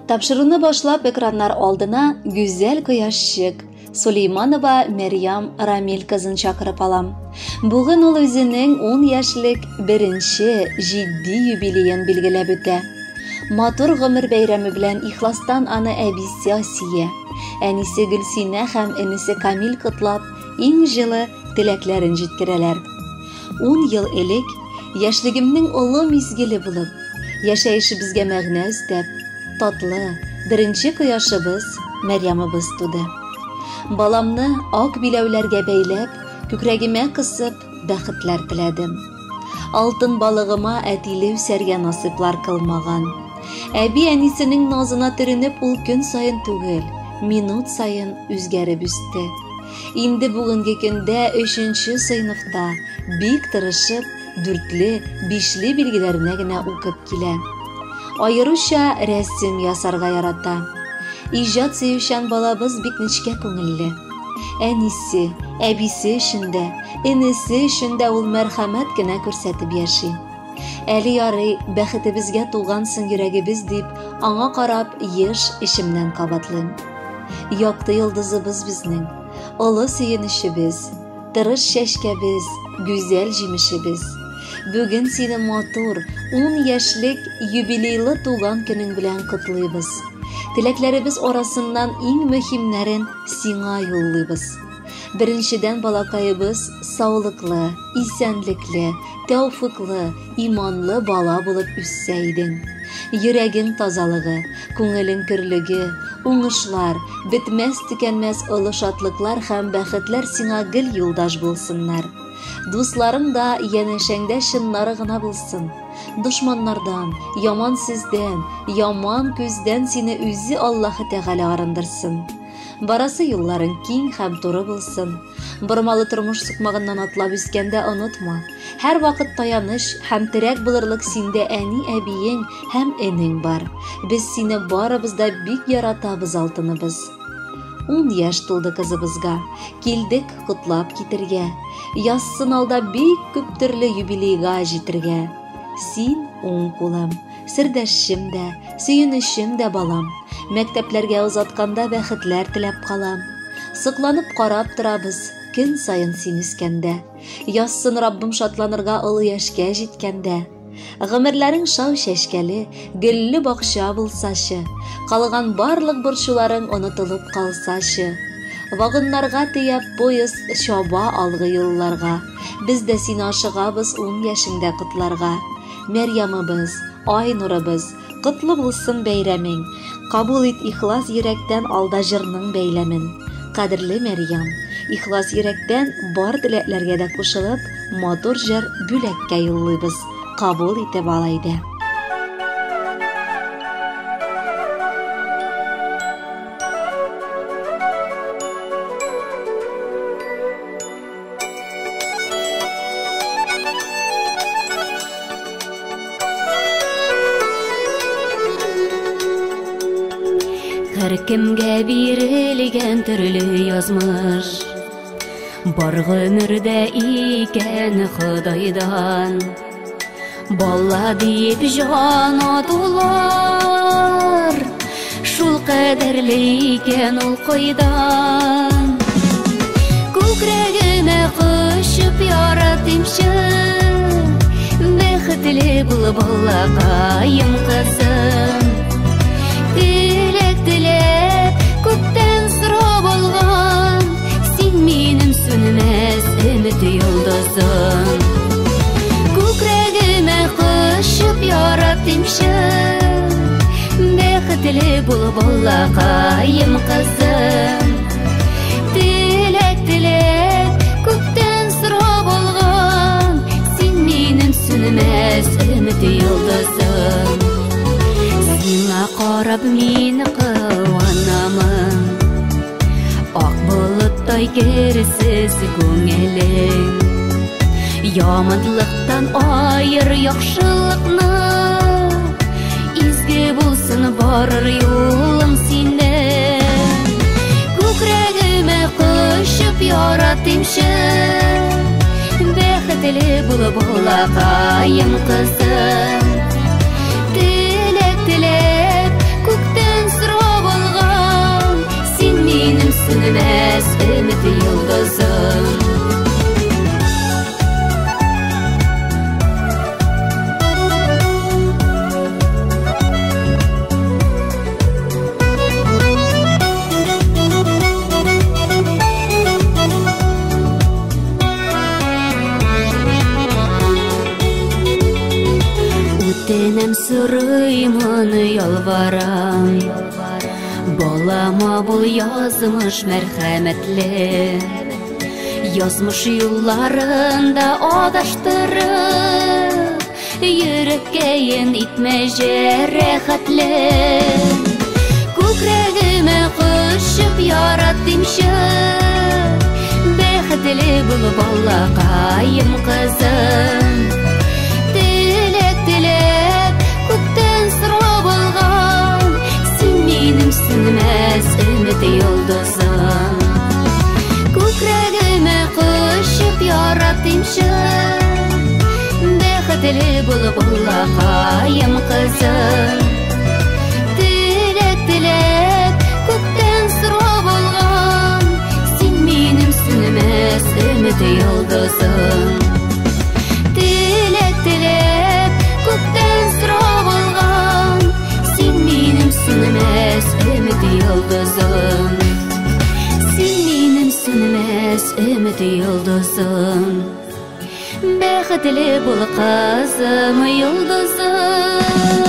Тапшыруны башлап экраннар алдына гүзәл кояшчык Сулейманова Мәрьям Рамил кызын чакырып алам. Бүген ул үзенең 10 яшьлек беренче җитди юбилеен билгеләп үтә. Матур гомер бәйрәме белән ихластан аны әбисе Асия, әнисе Гөлсинә һәм энесе Камил котлап, иң җылы теләкләрен җиткерәләр. 10 ел элек яшьлегемнең олы мизгеле булып, яшәешебезгә мәгънә өстәп, татлы, беренче кояшыбыз Мәрьямыбыз туды. Баламны ак биләүләргә бәйләп, күкрәгемә кысып, бәхетләр теләдем. Алтын балыгыма әтиле үсәргә насыйплар кылмаган. Әби әнисенең назына төренеп, ул көн саен түгел, минут саен үзгәреп үсте. Инде бүгенге көндә өченче сыйныфта бик тырышып, дүртле, бишле билгеләренә генә укып килә. Аеруча рәсем ясарга ярата. Иҗат сөючән балабыз бик нечкә күңелле. Әнисе, әбисе өчен дә, энесе өчен дә ул мәрхәмәт кенә күрсәтеп яши. Әле ярый, бәхетебезгә тулгансың йөрәгебез дип, аңа карап еш эчемнән кабатлыйм. Якты йолдызыбыз безнең, олы сөенечебез, тырыш чәчкәбез, гүзәл җимешебез. Бүген сине матур, 10 яшьлек юбилейлы туган көнең белән котлыйбыз. Теләкләребез арасыннан иң мөһимнәрен сиңа юллыйбыз. Беренчедән, балакаебыз саулыклы, исәнлекле, тәүфыклы, иманлы бала булып үссә идең. Йөрәгең тазалыгы, күңелең көрлеге, уңышлар, бетмәс-төкәнмәс олы шатлыклар һәм бәхетләр сиңа гел юлдаш булсыннар. Дусларың да янәшәңдә чыннары гына булсын. Дошманнардан, яман сүздән, яман күздән сине үзе Аллаһы Тәгалә арындырсын. Барасы юлларың киң һәм туры булсын. Бормалы тормыш сукмагыннан атлап үскәндә онытма. Һәрвакыт таяныч һәм терәк булырлык синдә әни, әбиең һәм энең бар. Без сине барыбыз да бик яратабыз, алтыныбыз. 10 яшь тулды кызыбызга. Килдек котлап китергә. Язсын алда бик күп төрле юбилейга җитергә. Син уң кулым, сердәшчем дә, сөенечем дә, балам. Мәктәпләргә озатканда бәхетләр теләп калам. Сокланып карап торабыз, көн саен син үскәндә. Язсын Раббым шатланырга олы яшькә җиткәндә. Гомерләрең шау чәчкәле, гөлле бакча булсачы. Калган барлык борчуларың онытылып калсачы. Вагоннарга төяп поезд чаба алгы юлларга. Без дә сине ашыгабыз 10 яшеңдә котларга. Мәрьямыбыз, ай нурыбыз, котлы булсын бәйрәмең. Кабул ит ихлас йөрәктән алда җырның бәйләмен. Кадерле Мәрьям, ихлас йөрәктән бар теләкләргә дә кушылып, матур җыр бүләккә юллыйбыз. Кабул итеп ал әйдә. Һәркемгә бирелгән төрле язмыш, бар гомердә икән Ходайдан. Бала диеп җан атулар, шул кадәрле икән ул кайдан. Күкрәгемә кочып яратыймчы, бәхетле бул балакаем кызым. Теләк теләп күктән сорап алган, син минем сүнмәс өмет йолдызым. Күкрәгемә кочып яратыймчы, бәхетле бул балакаем кызым. Теләк теләп күктән сорап алган, син минем сүнмәс өмет йолдызым. Сиңа карап мин куанамын, ак болыттай керсез күңелең. Яманлыктан айыр яхшылыкны, изге булсын барыр юлың синең. Күкрәгемә кочып яратыймчы, бәхетле бул балакаем кызым. Теләк теләп күктән Сорыймын, ялварам, балама бул язмыш мәрхәмәтле. Язмыш юлларында адаштырып, йөрәккәен итмә җәрәхәтле. Күкрәгемә кочып яратыймчы, бәхетле бул, балакаем, кызым. Теләк теләп күктән сорап алган, син минем сүнмәс өмет йолдызым. Күкрәгемә кочып яратыймчы, бәхетле бул, балакаем, кызым. Теләк теләп күктән сорап алган, син минем сүнмәс өмет йолдызым. Теләк теләп күктән сорап алган, син минем сүнмәс өмет йолдызым. Син минем сүнмәс өмет йолдызым. Бәхетле бул, кызым, йолдызым.